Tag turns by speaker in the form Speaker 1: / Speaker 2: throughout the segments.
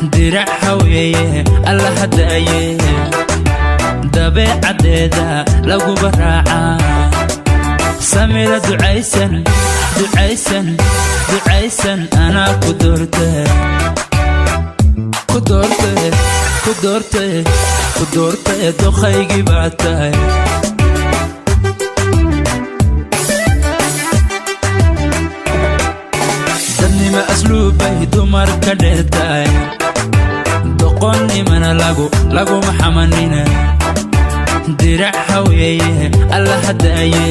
Speaker 1: Dirac haweeye alla hadaaye, dabeecaddeeda laguba raacaa. Samira ducaysan, ducaysan, ducaysan, anaa ku doorte, ku doorte, ku doorte, ku doorte, doqaygii baa tahay. Dadnima asluubbay dumar ka dheertahay, doqonnimana lagu laguma xamanina. Dirac haweeye alla hadaaye,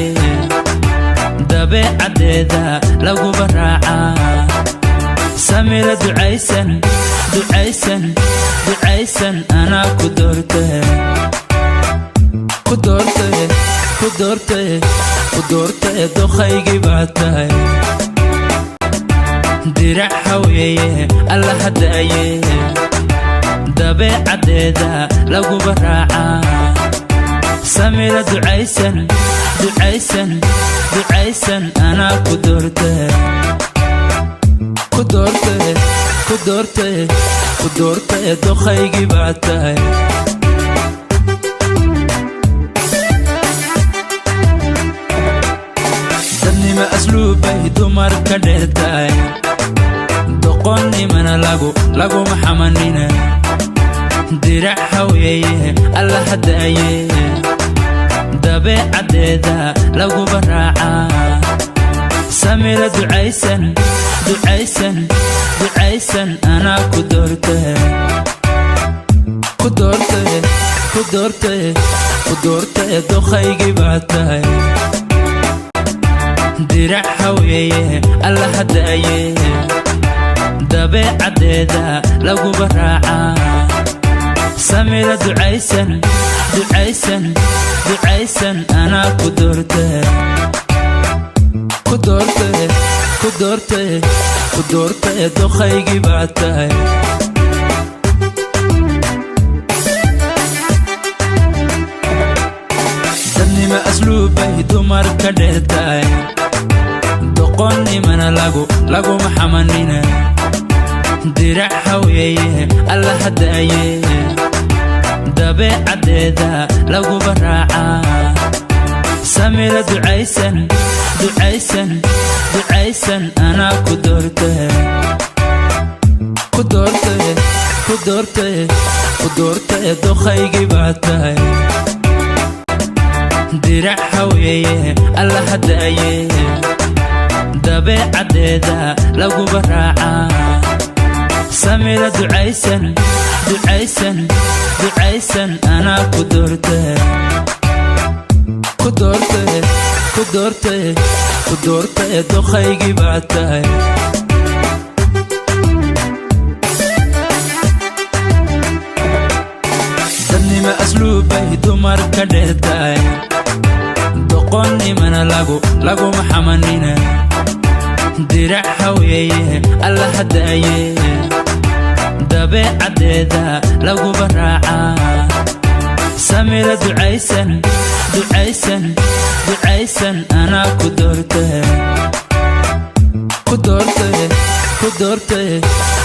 Speaker 1: dabeecaddeeda laguba raacaa. Samira ducaysan, ducaysan, ducaysan, anaa ku doorte, ku doorte, ku doorte, ku doorte, doqaygii baa tahay. Dirac haweeye alla hadaaye, dabeecaddeeda laguba raacaa. Samira ducaysan, ducaysan, ducaysan, anaa ku doorte, ku doorte, ku doorte, ku doorte, doqaygii baa tahay. Dadnima asluubbay dumar ka dheertahay, doqonnimana lagu laguma xamanina. Dirac haweeye alla hadaaye, dabeecaddeeda laguba raacaa. Samira ducaysan, ducaysan, ducaysan, anaa ku doorte, ku doorte, ku doorte, ku doorte, doqaygii baa tahay. Dirac haweeye alla hadaaye, dabeecaddeeda laguba raacaa. Samira ducaysan, ducaysan, ducaysan, anaa ku doorte, ku doorte, ku doorte, ku doorte, doqaygii baa tahay. Dadnima asluubbay dumar ka dheertahay, doqonnimana lagu laguma xamanina. Dirac haweeye alla hadaaye, dabeecaddeeda laguba raacaa. Samira ducaysan, ducaysan, ducaysan, anaa ku doorte, ku doorte, ku doorte, ku doorte, doqaygii baa tahay. Dirac haweeye alla hadaaye, dabeecaddeeda laguba raacaa. Samira ducaysan, ducaysan, ducaysan, anaa ku doorte, ku doorte, ku doorte, ku doorte, doqaygii baa tahay. Dadnima asluubbay dumar ka dheertahay, doqonnimana lagu laguma xamanina. Dirac haweeye alla hadaaye, dabeecaddeeda laguba raacaa. Samira ducaysan, ducaysan, ducaysan, anaa ku doorte, ku doorte, ku doorte,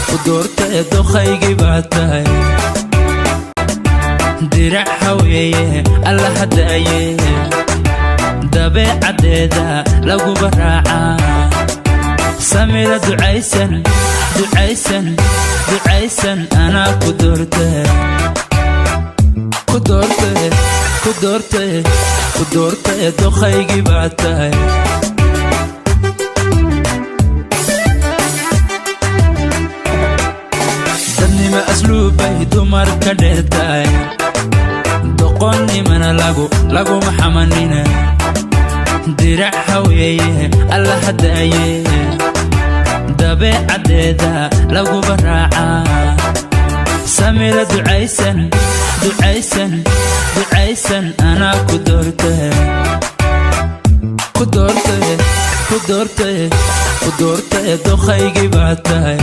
Speaker 1: ku doorte, doqaygii baa tahay. Dirac haweeye alla hadaaye, dabeecaddeeda laguba raacaa. Samira ducaysan, ducaysan, ducaysan, anaa ku doorte, ku doorte, ku doorte, ku doorte, doqaygii baa tahay. Dadnima asluubbay dumar ka dheertahay, doqonnimana lagu laguma xamanina. Dirac haweeye alla hadaaye, dabeecaddeeda laguba raacaa. Samira ducaysan, ducaysan, ducaysan, anaa ku doorte, ku doorte, ku doorte, ku doorte, doqaygii baa tahay.